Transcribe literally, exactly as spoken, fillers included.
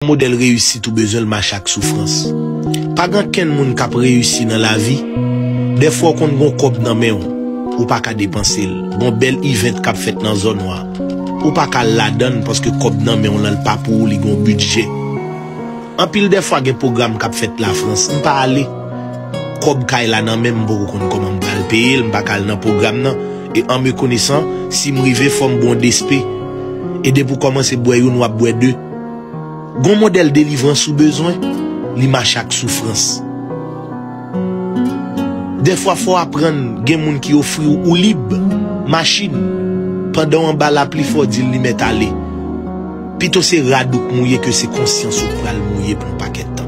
Modèl reyisit ou bezwen l mache ak soufrans. Pa gen kenn moun k ap reyisi nan lavi. Dèfwa w konn gon kòb nan men w, ou pa ka depanse l. Gon bèl event k ap fèt nan zòn w a, ou pa ka al ladan l paske kòb nan men w lan l pa pou ou, li gon bidjè. Anpil dèfwa gen pwogram k ap fèt Lafrans, m pa ale. Kòb kay la nan men m, m poko konn kòman m pral peye l, m pa ka al nan pwogram nan. E an me konesan, si m rive, fò m bwè yon despe. E depi w kòmanse bwè youn, w ap bwè de. Gon modèl delivrans ou bezwen, li mache ak soufrans. Dèfwa fò w aprann gen moun ki ofri w ou lib, machin, pandan w anba lapli fò w di l li mèt ale. Pito se rad ou k mouye ke se konsyans ou k pral mouye pou yon pakèt tan.